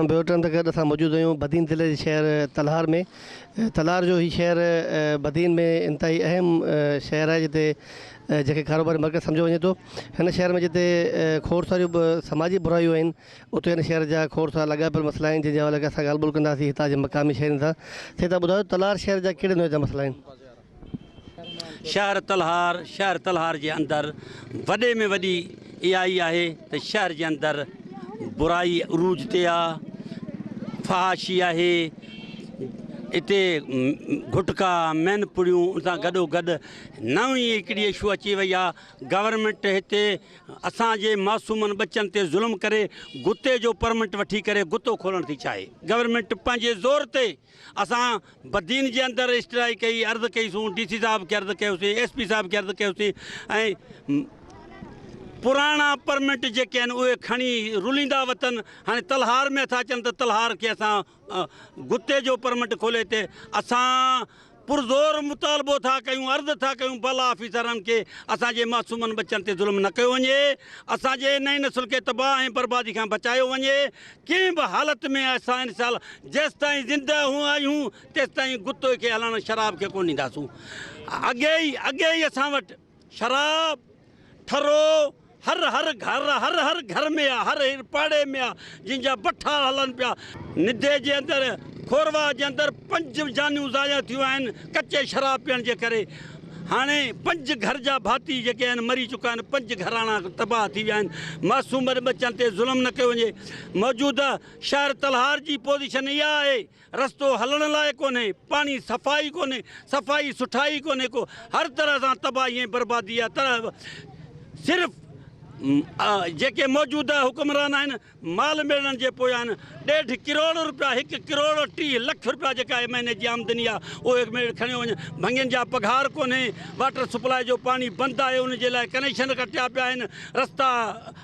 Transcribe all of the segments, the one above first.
Programme بيورٽن سان گڏ اسان موجود آهيون بدين ضلعي جي شهر تلهار ۾ تلهار جو هي شهر بدين ۾ انتهائي اهم شهر آهي جتي جنهن کي ڪاروباري مرڪز سمجهيو وڃي ٿو هن شهر ۾ جتي کوڙ ساريون سماجي برايون آهن اتي هن شهر جا کوڙ سارا لاڳاپيل مسئلا آهن جنهن جي حوالي کان اسان ڳالهه ٻولهه ڪنداسين هتان جي مقامي شهرين سان سائين تهان ٻڌايو تلهار شهر جا ڪهڙي نوع جا مسئلا آهن؟ شهر تلهار، شهر تلهار جي اندر وڏي ۾ وڏي اها ئي آهي ته شهر جي اندر برائي عروج تي آ، فحاشي آهي، اتي گٽڪا، مين پڙيون ان سان گڏو گڏ نئين ئي هڪڙي اشو اچي وئي آ، گورنمينٽ هتي اسان جي معصومن ٻچن تي ظلم ڪري گتي جو پرمنٽ وٺي ڪري گتو کولڻ ٿي چاهي، گورنمينٽ پنهنجي زور تي اسان بدين جي اندر اسٽرائيڪ ڪئي عرض ڪئي سون ڊي سي صاحب کي عرض ڪيوسين ايس پي صاحب کي عرض ڪيوسين ۽ پراڻا پرمنٽ جيڪي آهن اهي کڻي رليندا وتن هاڻي تلهار ۾ ٿا اچن ته تلهار کي اسان گتي جو پرمنٽ کولي تي اسان پرزور مطالبو ٿا ڪيون عرض ٿا ڪيون بالا آفيسرن کي اسان جي معصومن ٻچن تي ظلم نه ڪيو وڃي اسان جي نئين نسل کي تباهه ۽ بربادي کان بچايو وڃي ڪنهن به حالت ۾ اسان انشاء الله جيستائين زنده آهيون تيستائين گتوء کي هلڻ شراب کي ڪونه ڏينداسون. اڳي ئي اڳي ئي اسان وٽ شراب، ٺرو هر هر گهر هر هر گهر ۾ آ هر هر پاڙي ۾ آ جن جا بٺا هلن پيا. ندي جي اندر کورواهه جي اندر پنج جانيون ضايع ٿيون آهن ڪچي شراب پيئڻ جي ڪري. هاڻي پنج گهر جا ڀاتي جيڪي آهن مري چڪا آهن، پنج گهراڻا تباهه ٿي ويا آهن، معصوم ٻچن تي ظلم نه ڪيو وڃي، موجوده شهر تلهار جي پوزيشن اها آهي رستو هلڻ لاء ڪونهي، پاڻي صفائي ڪونهي، صفائي سٺائي ڪونهي ڪو، هر طرح سان تباهي ۽ بربادي آهي، طرح صرف جيڪي موجوده حڪمران آهن مال ميڙڻ جي پويان ڏيڍ ڪروڙ روپيا هڪ ڪروڙ 30 لک روپيا جيڪا هي مهيني جي آمدني آ اهي ميڙ کڻيو وڃن ڀنگين جا پگهار ڪونهي واٽر سپلاء جو پاڻي بند آهي ان جي لاء ڪنيڪشن ڪٽيا پيا آهن رستا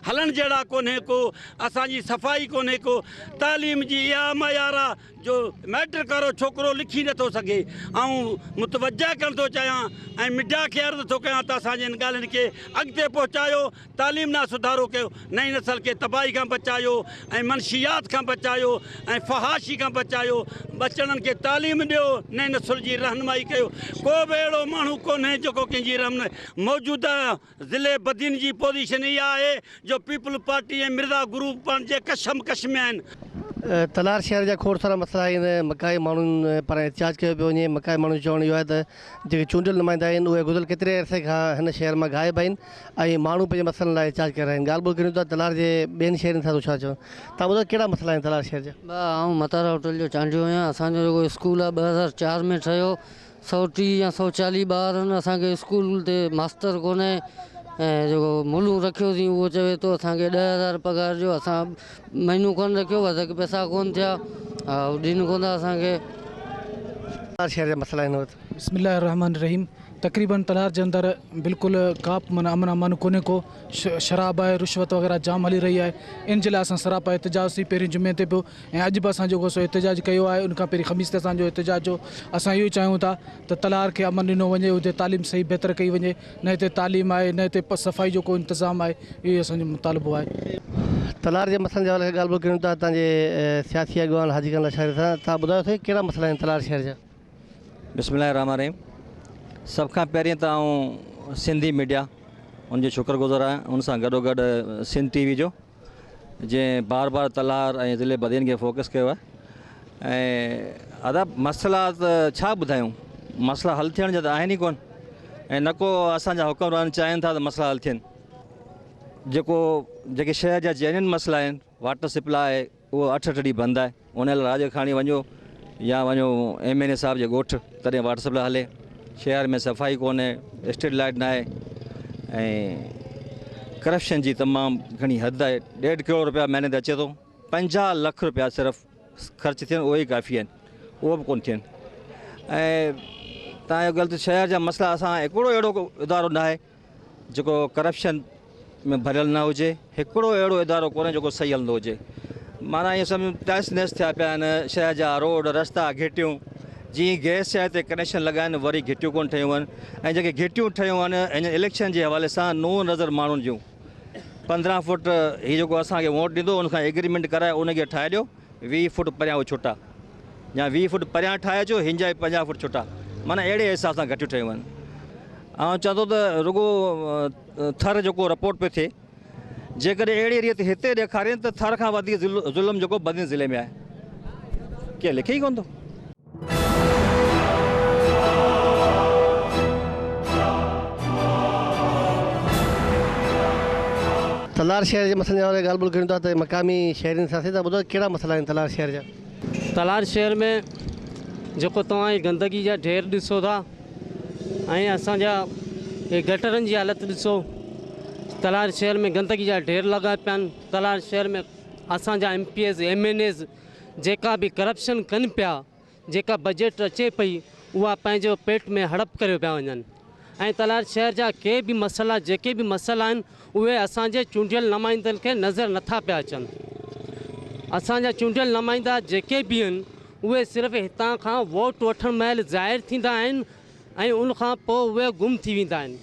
هلڻ جهڙا ڪونهي ڪو اسان جي صفائي ڪونهي ڪو تعليم جي اها معيار آ جو مئٽرڪ وارو ڇوڪرو لکي نٿو سگهي. آئون متوجه ڪرڻ ٿو چاهيان ۽ ميڊيا کي عرض ٿو ڪيان ته اسان جي ان ڳالهين کي اڳتي پهچايو، تعليم ڏانهن سڌارو ڪيو، نئين نسل کي تباهي کان بچايو ۽ منشيات کان بچايو ۽ فحاشي کان بچايو، ٻچڙن کي تعليم ڏيو، نئين نسل جي رهنمائي ڪيو. ڪو به اهڙو ماڻهو ڪونهي جيڪو ڪنهن جي رهنمائي موجوده ضلعي بدين جي پوزيشن اها آهي جو پيپلز پارٽي ۽ مرزا گروپ پنهنجي ڪشم ڪش ۾ آهن. تلهار شهر جا کوڙ سارا مسئلا آهن، مقامي ماڻهن پاران احتجاج ڪيو پيو وڃي، مقامي ماڻهن جو چوڻ اهو آهي ته جيڪي چونڊيل نمائندا آهن اهي گذريل ڪيتري عرصي کان هن شهر مان غائب آهن ۽ ماڻهو پنهنجي مسئلن لاء احتجاج ڪري رهيا آهن، ڳالهه ٻولهه ڪريون ٿا تلهار جي ٻين شهرين سان ته ڇا چون تان ٻڌايو ڪهڙا مسئلا آهن تلهار شهر جا. ڀاء آئون متارا هوٽل جو چانڊيو آهيان اسان جو جيڪو اسڪول آهي 2004 ۾ ٺهيو 130 يا 140 ٻار آهن اسان کي اسڪول تي ماستر ڪونهي ۽ جيڪو ملون رکيوسين اهو چوي ٿو اسان کي 10,000 پگهار ڏيو اسان مهينو ڪونه رکيو وڌيڪ پئسا ڪونه ٿيا ها ڏين ڪونه ٿا اسان کي. تلهار شهر جا مسئلا هن وقت. بسم الله الرحمٰن الرحيم تقريبن تلهار جي اندر بلڪل ڪا به معنيٰ امن امان ڪونهي ڪو شراب آهي رشوت وغيره جام هلي رهي آهي ان جي لاء اسان سراپا احتجاج سين پهرين جمعي تي به ۽ اڄ به اسان جيڪو سو احتجاج ڪيو آهي ان کان پهرين خميس تي اسان جو احتجاج هو اسان اهو ئي چاهيون ٿا ته تلهار کي امن ڏنو وڃي اتي تعليم صحيح بهتر ڪئي وڃي نه هتي تعليم آهي نه هتي صفائي جو ڪو انتظام آهي اهو ئي اسان جو مطالبو آهي. تلهار جي مسئلن جي حوالي سان ڳالهه ٻولهه ڪريون ٿا هتان جي سياسي اڳواڻ حاجي خان لاشاري سان تان ٻڌايو سائين ڪهڙا مسئلا آهن تلهار شهر جا. بسم الله الرحمٰن الرحيم سڀ کان پهرين ته آئون سنڌي ميڊيا ان جو شڪر گذار آهيان ان سان گڏو گڏ سنڌ ٽي وي جو جنهن بار بار تلهار ۽ ضلعي بدين کي فوڪس ڪيو آهي ۽ ادا مسئلا ته ڇا ٻڌايون مسئلا حل ٿيڻ جا ته آهن ئي ڪون ۽ نه ڪو اسان جا حڪمران چاهين ٿا ته مسئلا حل ٿين جيڪو جيڪي شهر جا جينين مسئلا آهن واٽر سپلاء اهو اٺ اٺ ڏينهن بند آهي ان لاء راڄ کاڻي وڃو يا وڃو ايم اين اي صاحب جي ڳوٺ تڏهن واٽر سپلاء هلي شهر ۾ صفائي ڪونهي اسٽريٽ لائٽ ناهي ۽ ڪرپشن جي تمام گهڻي حد آهي ڏيڍ ڪروڙ روپيا مهيني تي اچي ٿو 50 لک روپيا صرف خرچ ٿين اهي ئي ڪافي آهن اهو به ڪونه ٿين ۽ تان جو ڳالهه ته شهر جا مسئلا اسان هڪڙو اهڙو ادارو ناهي جيڪو ڪرپشن ۾ ڀريل نه هجي، هڪڙو اهڙو ادارو ڪونهي جيڪو صحيح هلندو هجي. معنيٰ ائين سمجهو تهس نهس ٿيا پيا آهن، شهر جا روڊ، رستا، گهٽيون، جيئن گئس جا هتي ڪنيڪشن لڳا آهن وري گهٽيون ڪونه ٺهيون آهن ۽ جيڪي گهٽيون ٺهيون آهن هن اليڪشن جي حوالي سان نون نظر ماڻهن جون 15 فوٽ هي جيڪو اسان کي ووٽ ڏيندو ان کان ايگريمينٽ ڪرائي ان کي ٺاهي ڏيو. 20 فوٽ پريان اهي ڇٽا يا 20 فوٽ پريان ٺاهي اچو هن جا 50 فوٽ ڇٽا معنيٰ اهڙي حساب سان گهٽيون ٺهيون آهن. آئون چوان ٿو ته رڳو ٿر جيڪو رپورٽ پيو ٿئي جيڪڏهن اهڙي ريت هتي ڏيکارين ته ٿر کان وڌيڪ ظلم جيڪو بدين ضلعي ۾ آهي ڪير لکي ئي ڪونه ٿو. تلار شهر جي مسئلن جي حوالي ڳالهه ٻولهه ڪريون ٿا ته مقامي شهرين سان ٿا ٻڌو ڪهڙا مسئلا آهن تلار شهر جا. تلار شهر ۾ جيڪو توهان هي گندگي جا ڍير ڏسو ٿا ۽ اسان جا هي گٽرن جي حالت ڏسو تلار شهر ۾ گندگي جا ڍير لڳا پيا آهن تلار شهر ۾ اسان جا M P As M N As جيڪا به ڪرپشن ڪن پيا جيڪا بجيٽ اچي پئي اها پنهنجو پيٽ ۾ هڙپ ڪريو پيا وڃن ۽ تلار شهر جا ڪي به مسئلا جيڪي به مسئلا آهن اهي اسان جي چونڊيل نمائندن کي نظر نٿا پيا اچن اسان جا چونڊيل نمائندا جيڪي به آهن اهي صرف هتان کان ووٽ وٺڻ مهل ظاهر ٿيندا آهن ۽ ان کان پوء اهي گم ٿي ويندا آهن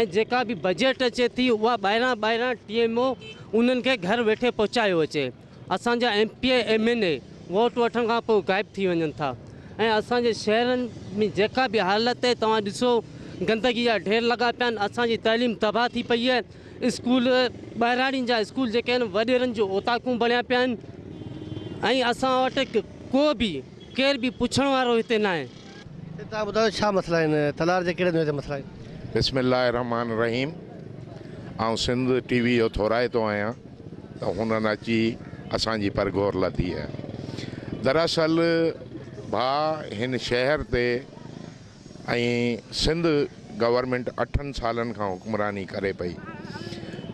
۽ جيڪا به بجيٽ اچي ٿي اها ٻاهران ٻاهران ٽي ايم او انهن کي گهر ويٺي پهچايو اچي. اسان جا M P A M N A vote وٺڻ کان پوء غائب ٿي وڃن ٿا ۽ اسان جي شهرن ۾ جيڪا به حالت آهي توهان ڏسو گندگي جا ڍير لڳا پيا آهن اسان جي تعليم تباهه ٿي پئي آهي اسڪول ٻهراڙين جا اسڪول جيڪي آهن وڏيرن جون اوطاقون بڻيا پيا آهن ۽ اسان وٽ ڪو به ڪير به پڇڻ وارو هتي ناهي. توهان ٻڌايو ڇا مسئلا آهن تلار جي ڪهڙي نوع جا مسئلا آهن. بسم الله الرحمٰن الرحيم آئون سنڌ ٽي وي جو ٿورائتو آهيان ته هنن اچي اسان جي پرگهور لڌي آهي. دراصل ڀاء هن شهر تي ۽ سنڌ گورنمينٽ اٺن سالن کان حڪمراني ڪري پئي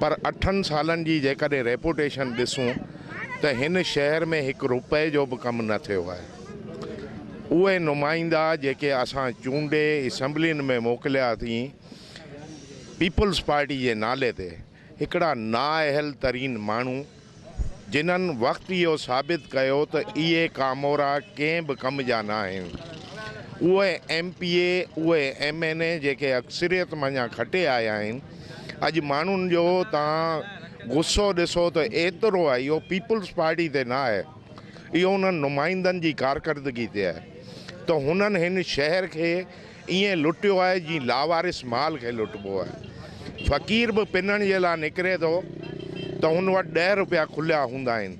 پر اٺن سالن جي جيڪڏهن ريپوٽيشن ڏسون ته هن شهر ۾ هڪ روپئي جو به ڪم نه ٿيو آهي. اهي نمائندا جيڪي اسان چونڊي اسيمبلين ۾ موڪلياسين پيپلز پارٽي جي نالي تي هڪڙا نااهل ترين ماڻهو جنھن وقت اهو ثابت ڪيو ته اهي ڪامورا ڪنهن به ڪم جا ناهن. اهي ايم پي اي، اهي ايم اين اي جيڪي اڪثريت منجهان کٽي آيا آهن، اڄ ماڻهن جو تان غصو ڏسو ته ايترو آهي، اهو پيپلز پارٽي تي نه آهي، اهو انهن نمائندن جي ڪارڪردگي تي آهي ته هنن هن شهر کي ائين لٽيو آهي جيئن لاوارث مال کي لٽبو آهي. فقير به پنڻ جي لاء نڪري ٿو ته هن وٽ ڏهه روپيا کليا هوندا آهن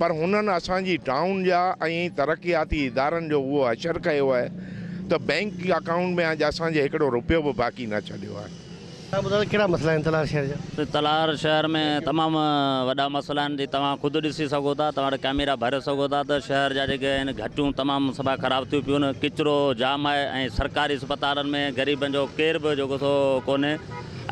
پر هنن اسان جي ٽائون جا ۽ ترقياتي ادارن جو اهو حشر ڪيو آهي ته بئنڪ اڪائونٽ ۾ اڄ اسان جي هڪڙو روپيو به باقي نه ڇڏيو آهي. توهان ٻڌايو ته ڪهڙا مسئلا آهن تلهار شهر جا؟ تلهار شهر ۾ تمام وڏا مسئلا آهن جي توهان خود ڏسي سگهو ٿا توهان وٽ ڪئميرا ڀري سگهو ٿا ته شهر جا جيڪي آهن گهٽيون تمام صفا خراب ٿيون پيون ڪچرو جام آهي ۽ سرڪاري اسپتالن ۾ غريبن جو ڪير به جيڪو سو ڪونهي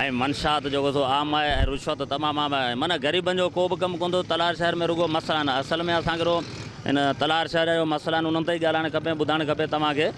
۽ منشات جيڪو سو عام آهي ۽ رشوت تمام عام آهي معنيٰ غريبن جو ڪو به ڪم ڪونه ٿو تلهار شهر ۾ رڳو مسئلا آهن اصل ۾ اسان کي رڳو ان تلهار شهر جا جو مسئلا آهن انهن تي ئي ڳالهائڻ کپي ۽ ٻڌائڻ کپي توهان کي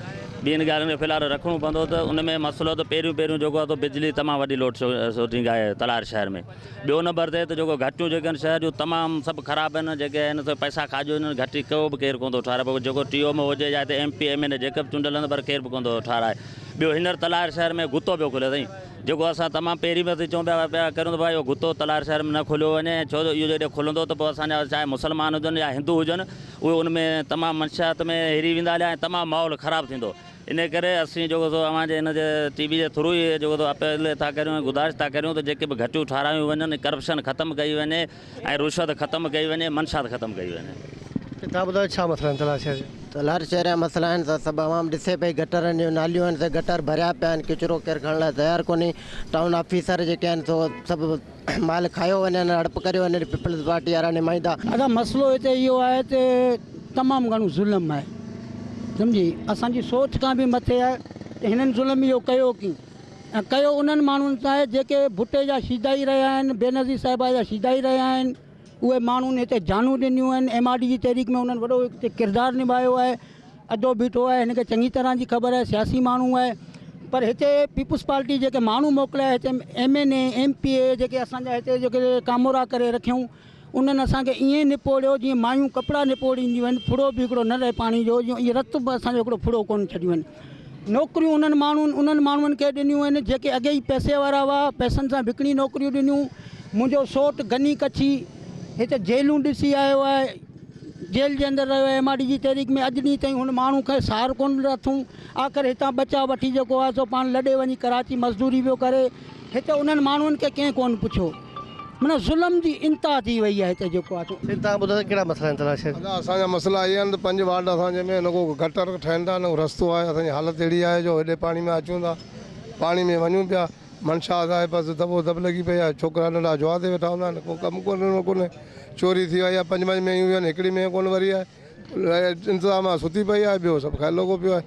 ٻين ڳالهين کي في الحال رکڻو پوندو ته ان ۾ مسئلو ته پهريون پهريون جيڪو آهي سو بجلي تمام وڏي لوڊ شيڊنگ آهي تلهار شهر ۾ ٻيو نمبر تي ته جيڪو گهٽيون جيڪي آهن شهر جون تمام سڀ خراب آهن جيڪي آهن سو پئسا کاڄو آهن گهٽي ڪو به ڪير ڪونه ٿو ٺاهرائي پوء جيڪو ٽي او ۾ هجي يا هتي ايم پي ايم اين اي جيڪي به چونڊيل آهن پر ڪير به ڪونه ٿو ٺاهرائي ٻيو هينئر تلهار شهر ۾ گتو پيو کلي سائين جيڪو اسان تمام پهرين به اسين چئون پيا پيا ڪريون ته ڀاء اهو گتو تلهار شهر ۾ نه کوليو وڃي ڇو جو اهو جيڪڏهن کلندو ته پوء اسان جا چاهي مسلمان هجن يا هندو هجن اهي ان ۾ تمام منشيات ۾ هري ويندا هليا ۽ تمام ماحول خراب ٿيندو انهي ڪري اسين جيڪو سو اوهان جي هن جي ٽي وي جي ٿرو ئي جيڪو سو اپيل ٿا ڪريون ۽ گذارش ٿا ڪريون ته جيڪي به گهٽيون ٺارايون وڃن ۽ ڪرپشن ختم ڪئي وڃي ۽ رشوت ختم ڪئي وڃي منشيات ختم ڪئي وڃي. توهان ٻڌايو ڇا مسئلا آهن تلهار شهر جا؟ تلهار شهر جا مسئلا آهن سا سڀ عوام ڏسي پئي گٽرن جون ناليون آهن سي گٽر ڀريا پيا آهن ڪچرو ڪير کڻڻ لاء تيار ڪونهي ٽائون آفيسر جيڪي آهن سو سڀ مال کايو وڃن هڙپ ڪريو وڃن پيپلز پارٽي وارا نمائندا. ادا مسئلو هتي اهو آهي ته تمام گهڻو ظلم آهي سمجهي اسان جي سوچ کان به مٿي آهي ته هنن ظلم اهو ڪيو ڪيئن ۽ ڪيو انهن ماڻهن سان آهي جيڪي ڀٽي جا شيدائي رهيا آهن بينظير صاحبه جا شيدائي رهيا آهن اهي ماڻهن هتي جانون ڏنيون آهن ايم آر ڊي جي تحريڪ ۾ انهن وڏو هتي ڪردار نڀايو آهي ادو بيٺو آهي هن کي چڱي طرح جي خبر آهي سياسي ماڻهو آهي پر هتي پيپلز پارٽي جيڪي ماڻهو موڪليا هتي M N A M P A جيڪي اسان جا هتي جيڪي ڪامورا ڪري رکيائون انهن اسان کي ائين نپوڙيو جيئن مايون ڪپڙا نپوڙينديون آهن ڦڙو به هڪڙو نه رهي پاڻي جو جيئن ائين رت به اسان جو هڪڙو ڦڙو ڪونه ڇڏيون آهن نوڪريون انهن ماڻهن انهن ماڻهن کي ڏنيون آهن جيڪي اڳي ئي پئسي وارا هئا پئسن سان وڪڻي نوڪريون ڏنيون منهنجو سوٽ غني ڪڇي هتي جيلون ڏسي آيو آهي. جيل جي اندر رهيو ايم آر ڊي جي تحريڪ ۾ اڄ ڏينهن تائين هن ماڻهو کي سار ڪونه لٿون آخر هتان ٻچا وٺي جيڪو آهي سو پاڻ لڏي وڃي ڪراچي مزدوري پيو ڪري هتي انهن ماڻهن کي ڪنهن ڪونه پڇيو معنيٰ ظلم جي انتها ٿي وئي آهي هتي جيڪو آهي سو. سائين توهان ٻڌايو ته ڪهڙا مسئلا آهن تلاش. ادا اسان جا مسئلا اهي آهن ته پنج وارڊ اسان جي ۾ نه ڪو گٽر ٺهن ٿا نه ڪو رستو آهي اسان جي حالت اهڙي آهي جو هيڏي پاڻي ۾ اچون ٿا پاڻي ۾ وڃون پيا منشا آهي بس دٻو دٻ لڳي پئي آهي ڇوڪرا ننڍا جوا تي ويٺا هوندا آهن ڪو ڪم ڪونه ڪونهي چوري ٿي وئي آهي پنج پنج مينهيون ويون آهن هڪڙي مينهن ڪونه وري آهي انتظام آهي ستي پئي آهي ٻيو سڀ خير لڳو پيو آهي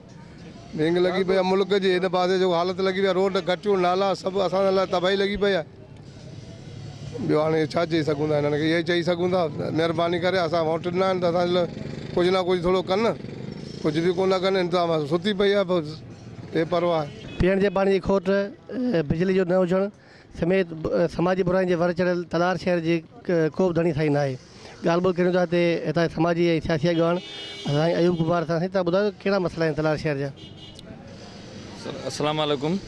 ڀينگ لڳي پئي آهي ملڪ جي هن پاسي جيڪو حالت لڳي پئي آهي روڊ گهٽيون نالا سڀ اسان لاء تباهي لڳي پئي آهي ٻيو هاڻي ڇا چئي سگهون ٿا هنن کي اهو ئي چئي سگهون ٿا مهرباني ڪري اسان ووٽ ڏنا آهن ته اسان لاء ڪجهه نه ڪجهه ٿورو ڪن ڪجهه به ڪونه ڪن انتظام آهي ستي پئي آهي بس بي پرواهه. پيئڻ جي پاڻي جي کوٽ، بجلي جو نه هجڻ سميت سماجي براين جي ور چڙهيل تلهار شهر جي ڪو به ڌڻي سائين ناهي. ڳالهه ٻولهه ڪريون ٿا هتي هتان جي سماجي ۽ سياسي اڳواڻ سائين ايوب ڪمار سان. سائين توهان ٻڌايو ڪهڙا مسئلا آهن تلهار شهر جا؟ سر السلام عليڪم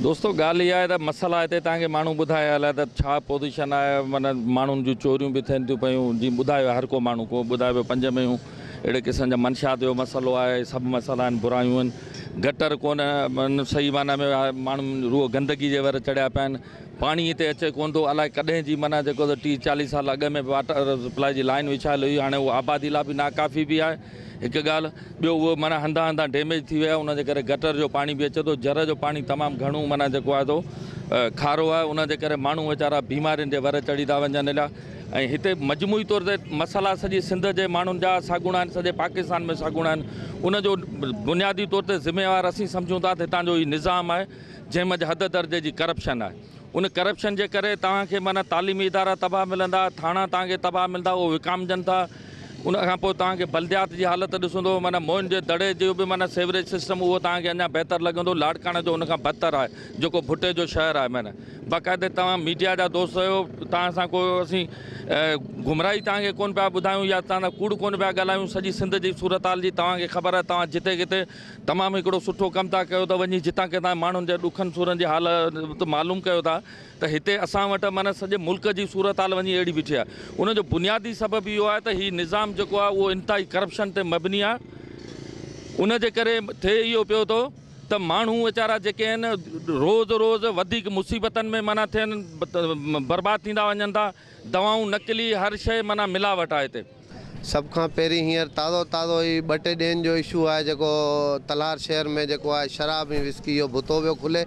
دوستو ڳالهه اها آهي ته مسئلا هتي توهان کي ماڻهو ٻڌائي الائي ته ڇا پوزيشن آهي معنيٰ ماڻهن جون چوريون به ٿين ٿيون پيون جيئن ٻڌايو هر ڪو ماڻهو ڪو ٻڌائي پيو پنج ميون اهڙي قسم جا منشيات جو مسئلو آهي سڀ مسئلا آهن برايون آهن گٽر ڪونه آهن صحيح معنيٰ ۾ ماڻهو روح گندگي جي ور چڙهيا پيا آهن پاڻي هتي اچي ڪونه ٿو الائي ڪڏهن جي معنيٰ جيڪو ٽيهه چاليهه سال اڳ ۾ واٽر سپلائي جي لائن وڇايل هئي هاڻي اها آبادي لاء به ناڪافي به آهي هڪ ڳالهه ٻيو اهو معنيٰ هنڌان هنڌان ڊيميج ٿي ويو آهي ان جي ڪري گٽر جو پاڻي به اچي ٿو جر جو پاڻي تمام گهڻو معنيٰ جيڪو آهي سو کارو آهي ان جي ڪري ماڻهو ويچارا بيمارين جي ور چڙهي ٿا وڃن هليا ۽ هتي مجموعي طور تي مسئلا سڄي سنڌ جي ماڻهن جا ساڳوڻا آهن سڄي پاڪستان ۾ ساڳوڻا آهن ان جو بنيادي طور تي ذميوار اسين سمجهون ٿا ته هتان جو هي نظام آهي جنهن منجهه حد درجي جي ڪرپشن آهي ان ڪرپشن جي ڪري توهان کي معنيٰ تعليمي ادارا تباهه ملندا ٿاڻا توهان کي تباهه ملندا اهو وڪامجن ٿا ان کان پوء توهان کي بلديات جي حالت ڏسندو معنيٰ موهن جي دڙي جو به معنيٰ سيوريج سسٽم اهو توهان کي اڃا بهتر لڳندو لاڙڪاڻي جو ان کان بدتر آهي جيڪو ڀٽي جو شهر آهي معنيٰ باقاعده توهان ميڊيا جا دوست آهيو توهان سان ڪو اسين گمراهي توهان کي ڪونه پيا ٻڌايون يا توهان سان ڪوڙ ڪونه پيا ڳالهايون سڄي سنڌ جي صورتحال جي توهان کي خبر آهي توهان جتي ڪٿي تمام هڪڙو سٺو ڪم ٿا ڪيو ته وڃي جتان ڪٿان ماڻهن جي ڏکن سورن جي حالت معلوم ڪيو ٿا ته هتي اسان وٽ معنيٰ سڄي ملڪ جي صورتحال وڃي اهڙي بيٺي آهي ان جو بنيادي سبب اهو آهي ته هي نظام جيڪو آهي اهو انتهائي ڪرپشن تي مبني آهي ان جي ڪري ٿئي اهو پيو ٿو ته ماڻهو ويچارا جيڪي آهن روز روز وڌيڪ مصيبتن ۾ معنيٰ ٿين برباد ٿيندا وڃن ٿا دوائون نقلي هر شيء معنيٰ ملاوٽ آهي هتي. سڀ کان پهرين هينئر تازو تازو هي ٻه ٽي ڏينهن جو اشو آهي جيڪو تلهار شهر ۾ جيڪو آهي شراب ۽ وسڪي جو ڀتو پيو کلي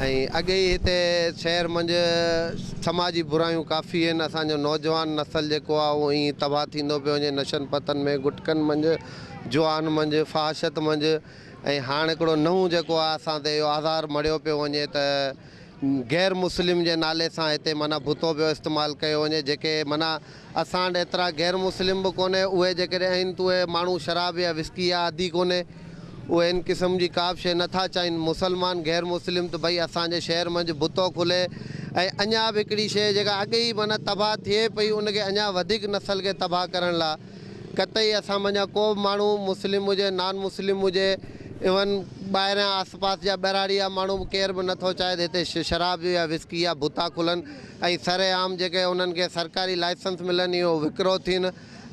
۽ اڳي ئي هتي شهر منجهه سماجي برايون ڪافي آهن اسان جو نوجوان نسل جيڪو آهي اهو ائين تباهه ٿيندو پيو وڃي نشن پتن ۾ گٽڪن منجهه جوان منجهه فحاشت منجهه ۽ هاڻ هڪڙو نئون جيڪو آ اسان تي اهو آزار مڙهيو پيو وڃي ته غير مسلم جي نالي سان هتي معنيٰ ڀتو پيو استعمال ڪيو وڃي جيڪي معنيٰ اسان وٽ ايترا غير مسلم به ڪونهي اهي جيڪڏهن آهن ته اهي ماڻهو شراب يا وسڪي جا عادي ڪونهي اهي ان قسم جي ڪا به شيء نٿا چاهين مسلمان غير مسلم ته ڀئي اسان جي شهر منجهه ڀتو کلي ۽ اڃا به هڪڙي شيء جيڪا اڳي ئي معنيٰ تباهه ٿئي پئي ان کي اڃا وڌيڪ نسل کي تباهه ڪرڻ لاء قطعي اسان منجهان ڪو به ماڻهو مسلم هجي نان مسلم هجي ايون ٻاهريان آس پاس جا ٻهراڙي جا ماڻهو به ڪير به نٿو چاهي ته هتي شراب جو يا وسڪي يا ڀتا کلن ۽ سر عام جيڪي انهن کي سرڪاري لائسنس ملن اهو وڪرو ٿين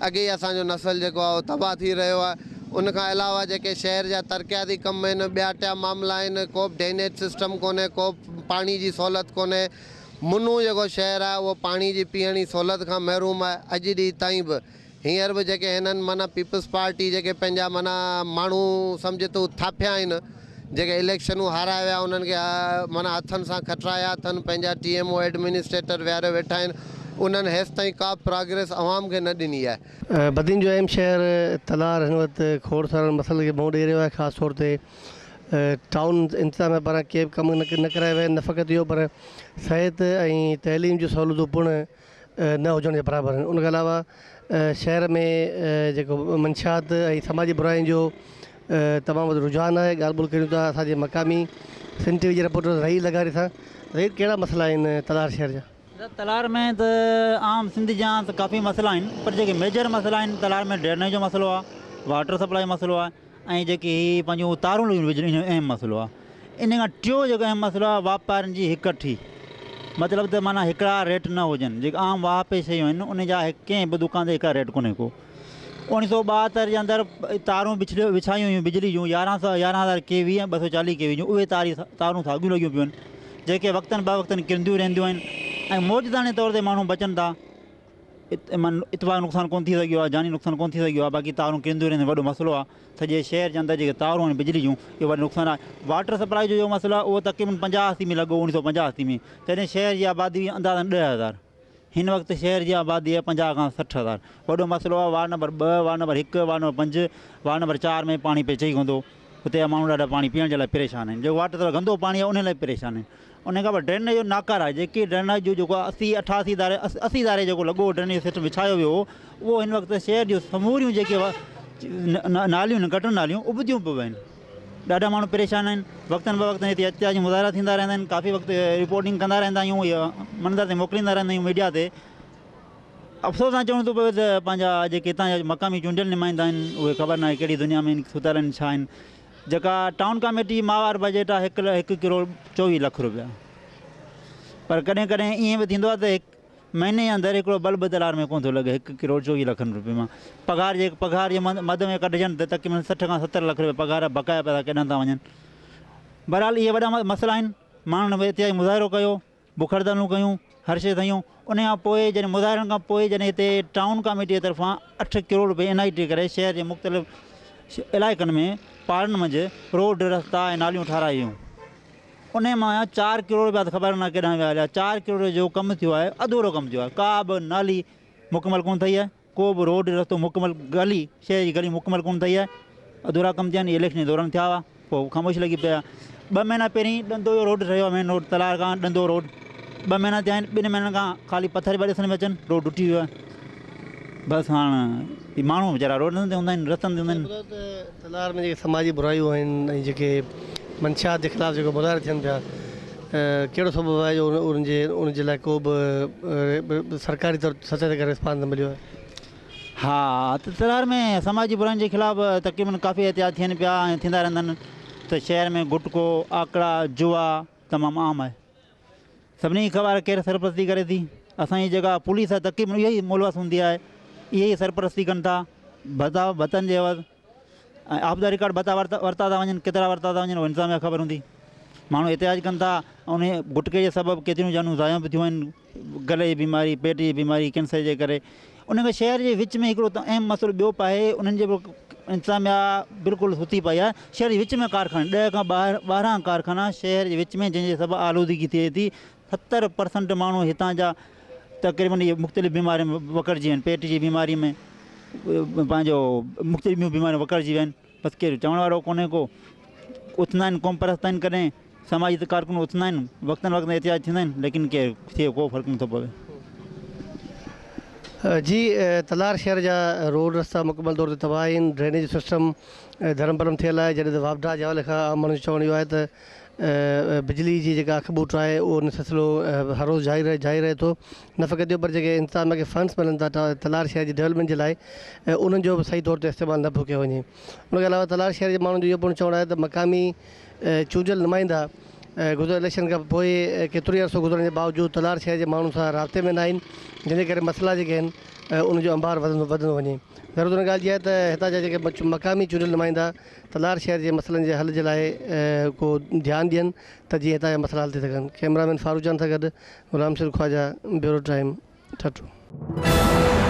اڳي ئي اسان جو نسل جيڪو آهي اهو تباهه ٿي رهيو آهي ان کان علاوه جيڪي شهر جا ترقياتي ڪم آهن ٻيا ٽيا معاملا آهن ڪو به ڊرينيج سسٽم ڪونهي ڪو به پاڻي جي سهولت ڪونهي منو جيڪو شهر آهي اهو پاڻي جي پيئڻ جي سهولت کان محروم آهي اڄ ڏينهن تائين به هينئر به جيڪي هنن معنيٰ پيپلز پارٽي جيڪي پنهنجا معنيٰ ماڻهو سمجهه ته ٿاڦيا آهن جيڪي اليڪشنون هارائي ويا انهن کي معنيٰ هٿن سان کٽرايا اٿن پنهنجا ٽي ايم او ايڊمنسٽريٽر ويهاريو ويٺا آهن انهن هيستائين ڪا به پراگريس عوام کي نه ڏني آهي. بدين جو اهم شهر تلهار هن وقت کوڙ سارن مسئلن کي منهن ڏئي رهيو آهي خاص طور تي ٽائون انتظاميا پاران ڪي به ڪم نه ڪرايا ويا آهن نه فقط اهو پر صحت ۽ تعليم جون سهولتون پڻ نه هجڻ جي برابر آهن ان کان علاوه شهر ۾ جيڪو منشيات ۽ سماجي براين جو تمام وڏو رجحان آهي ڳالهه ٻولهه ڪريون ٿا اسان جي مقامي سنڌ ٽي وي جي رپورٽر رحيل لغاري سان رحيل ڪهڙا مسئلا آهن تلهار شهر جا. تلهار ۾ ته عام سنڌ جيان ته ڪافي مسئلا آهن پر جيڪي ميجر مسئلا آهن تلهار ۾ ڊرينيج جو مسئلو آهي واٽر سپلائي جو مسئلو آهي ۽ جيڪي هي پنهنجون تارون لڳيون بجلي ان جو اهم مسئلو آهي ان کان ٽيون جيڪو اهم مسئلو آهي واپارين جي هڪٺي مطلب ته معنيٰ هڪڙا ريٽ نه هجن جيڪي عام واهپي شيون آهن ان جا ڪنهن به دڪان تي هڪڙا ريٽ ڪونهي ڪو. اوڻيهه سو 72 جي اندر تارون بڇليو وڇايون هيون بجلي جون 1100 11000 ڪي وي ۽ 240 ڪي وي جون اهي تاري تارون ساڳيون لڳيون پيون آهن جيڪي وقتن بوقتن ڪرنديون رهنديون آهن ۽ موجزاڻي طور تي ماڻهو بچن ٿا اتفاق نقصان ڪونه ٿي سگهيو آهي جاني نقصان ڪونه ٿي سگهيو آهي باقي تارون ڪرنديون رهنديون وڏو مسئلو آهي سڄي شهر جي اندر جيڪي تارون آهن بجلي جون اهو وڏو نقصان آهي واٽر سپلائي جو جيڪو مسئلو آهي اهو تقريبن 85 ۾ لڳو 1985 ۾ تڏهن شهر جي آبادي هئي اندازن 10,000 هن وقت شهر جي آبادي آهي 50 کان 60 هزار. وڏو مسئلو آهي ward number 2، ward number 1، ward number 5، ward number 4 ۾ پاڻي پئچي ئي ڪونه ٿو. اتي جا ماڻهو ڏاڍا پاڻي پيئڻ جي لاء پريشان آهن. جيڪو واٽر سپلاء گندو پاڻي آهي انهي لاء پريشان آهن. انهي کان پوء ڊرينيج جو ناڪاره آهي جيڪي ڊرينيج جو جيڪو 80 88 ڌاري 80 ڌاري جيڪو لڳو ڊرينيج سسٽم وڇايو ويو هو اهو هن وقت شهر جون سموريون جيڪي ناليون آهن گٽر ناليون ابتيون پيون وهن. ڏاڍا ماڻهو پريشان آهن وقتن بوقتن هتي احتجاجي مظاهرا ٿيندا رهندا آهن ڪافي وقت رپورٽنگ ڪندا رهندا آهيون يا منظر تي موڪليندا رهندا آهيون ميڊيا تي افسوس سان چوڻو ٿو پوي ته پنهنجا جيڪي هتان جا مقامي چونڊيل نمائندا آهن اهي خبر ناهي ڪهڙي دنيا ۾ ستل آهن ڇا آهن جيڪا ٽائون ڪاميٽي جي ماهوار بجيٽ آهي هڪ هڪ ڪروڙ 24 لک روپيا پر ڪڏهن ڪڏهن ائين به ٿيندو آهي ته هڪ مهيني جي اندر هڪڙو بلب تلار ۾ ڪونه ٿو لڳي، هڪ ڪروڙ 24 لکن روپين مان پگهار جي پگهار جي مد ۾ ڪڍجن ته تقريبن 60 کان 70 لک روپيا پگهار بقايا پئسا ڪيڏانهن ٿا وڃن. بهرحال اهي وڏا مسئلا آهن، ماڻهن به احتجاجي مظاهرو ڪيو، بک هڙتالون ڪيون، هر شيء ٿيون، انهي کان پوء جڏهن مظاهرن کان پوء جڏهن هتي ٽائون ڪاميٽي طرفان 8 ڪروڙ روپيه اين I ٽي ڪري شهر جي مختلف علائقن ۾ پاڙن منجهه روڊ رستا ۽ ناليون ٺارايون ويون. انهي مان چار ڪروڙ رپيا ته خبر ناهي ڪيڏانهن ويا هليا، چار ڪروڙ جو ڪم ٿيو آهي اڌورو ڪم ٿيو آهي، ڪا به نالي مڪمل ڪونه ٺهي آهي، ڪو به روڊ رستو مڪمل گلي شهر جي گلي مڪمل ڪونه ٺهي آهي، اڌورا ڪم ٿيا آهن، اهي اليڪشن جي دوران ٿيا هئا پوء خاموشي لڳي پئي آهي. ٻه مهينا پهرين ڏندو جو روڊ ٺهيو آهي مين روڊ تلار کان ڏندو روڊ ٻه مهينا ٿيا آهن ٻن مهينن کان خالي پٿر پيا ڏسڻ ۾ اچن روڊ ٽٽي ويو آهي بس هاڻ هي ماڻهو ويچارا روڊن تي هوندا آهن رستن تي هوندا آهن. تلار ۾ جيڪي سماجي برايون آهن ۽ جيڪي منشيات جي خلاف جيڪو مظاهرا ٿين پيا ڪهڙو سبب آهي جو انهن جي ان جي لاء ڪو به سرڪاري طور سطح تي رسپانس نه مليو آهي. ها ته تلهار ۾ سماجي براين جي خلاف تقريبن ڪافي احتجاج ٿين پيا ۽ ٿيندا رهندا آهن ته شهر ۾ گٽڪو، آڪڙا، جوا تمام عام آهي. سڀني کي خبر آهي ڪير سرپرستي ڪري ٿي. اسان جي جيڪا پوليس آهي تقريبن اها ئي ملوث هوندي آهي. اهي ئي سرپرستي ڪن ٿا ڀتا ڀتن جي عيوض ۽ آف the record ڀتا ورتا ورتا ٿا وڃن ڪيترا ورتا ٿا وڃن اهو انتظاميا کي خبر هوندي. ماڻهو احتجاج ڪن ٿا انهي گٽڪي جي سبب ڪيتريون جانون ضايع به ٿيون آهن گلي جي بيماري پيٽ جي بيماري ڪينسر جي ڪري ان کان شهر جي وچ ۾ هڪڙو اهم مسئلو ٻيو به آهي انهن جي به انتظاميا بلڪل ستي پئي آهي شهر جي وچ ۾ ڪارخانا 10 کان 12 ڪارخانا شهر جي وچ ۾ جنهن جي سبب آلودگي ٿئي ٿي 70 پرسنٽ ماڻهو هتان جا تقريبن اهي مختلف بيمارين ۾ وڪڙجي ويا آهن پيٽ جي بيماري ۾ پنهنجو مختلف ٻيون بيماريون وڪڙجي ويا آهن بس ڪير چوڻ وارو ڪونهي ڪو اٿندا آهن قوم پرست آهن ڪڏهن سماجي ته ڪارڪن اٿندا آهن وقتن وقتن احتجاج ٿيندا آهن ليڪن ڪير ٿئي ڪو فرق نٿو پوي. جي تلهار شهر جا روڊ رستا مڪمل طور تي تباهه آهن ڊرينيج سسٽم ڌرم برم ٿيل آهي جڏهن ته واپڊا جي حوالي کان عام ماڻهن جو چوڻ اهو آهي ته بجلي جي جيڪا اک ٻوٽ آهي اهو ان سلسلو هر روز جاري رهي جاري رهي ٿو نه فقط اهو پر جيڪي انتظاميا کي فنڊس ملن ٿا تلهار شهر جي ڊولپمينٽ جي لاء انهن جو به صحيح طور تي استعمال نه پيو ڪيو وڃي ان کان علاوه تلهار شهر جي ماڻهن جو اهو پڻ چوڻ آهي ته مقامي چونڊيل نمائندا گذريل اليڪشن کان پوء ڪيترو ئي عرصو گذرڻ جي باوجود تلهار شهر جي ماڻهن سان رابطي ۾ نه آهن جنهن جي ڪري مسئلا جيڪي آهن ان جو انبار وڌندو وڌندو وڃي ضرورت ان ڳالهه جي آهي ته هتان جا جيڪي مقامي چونڊيل نمائندا تلهار شهر جي مسئلن جي حل جي لاء ڪو ڌيان ڏين ته جيئن هتان جا مسئلا حل ٿي سگهن ڪئميرا مين فاروق جان سان گڏ غلام شير خواجه بيورو ٽائيم ٺٽو.